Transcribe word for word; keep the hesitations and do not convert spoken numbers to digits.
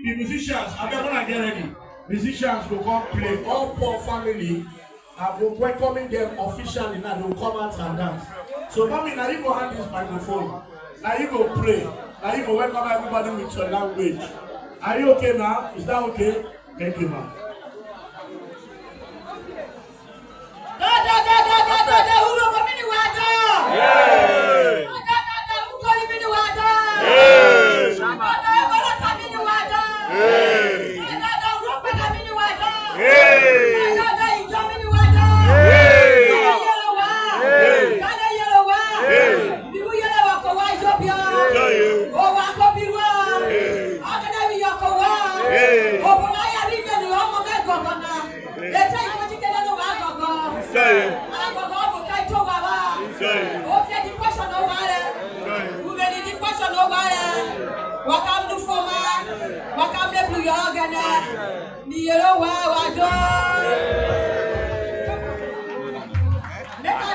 The musicians, abeg, una get ready. Musicians go come play. All poor family, I go welcoming them officially now. They will come out and dance. So, mommy, now you go hand this microphone. Now you go play. Now you go welcome everybody with your language. Are you okay now? Is that okay? Thank you, ma'am. Da, da, da, da, da, da, da, Urhobo mi ni wada. Hey! Da, da, da, da, Ukoli mi ni wada. Hey! Da, da, Baraka mi ni wada. Hey! Da, da, da, Uropada mi ni wada. Hey! Da, da, da, Ijo mi ni wada. Hey! Kale Yerowa. Hey! Kale Yerowa. Hey! Bibu Yerowa ko wa Ijo bia. Hey! O wa ko biru. Hey! Akada mi yo ko wa. Hey! O bo na ya ri de ni omo me gogona. Ete iko ti kele no wa gogo. Say. Agogo ogo kai to wa wa. Say. O ke di question o wa re. Say. U be di question o wa re. Wa kam du fo ma. Wa kam le blu yo gana. Ni yero wa wa do. Make I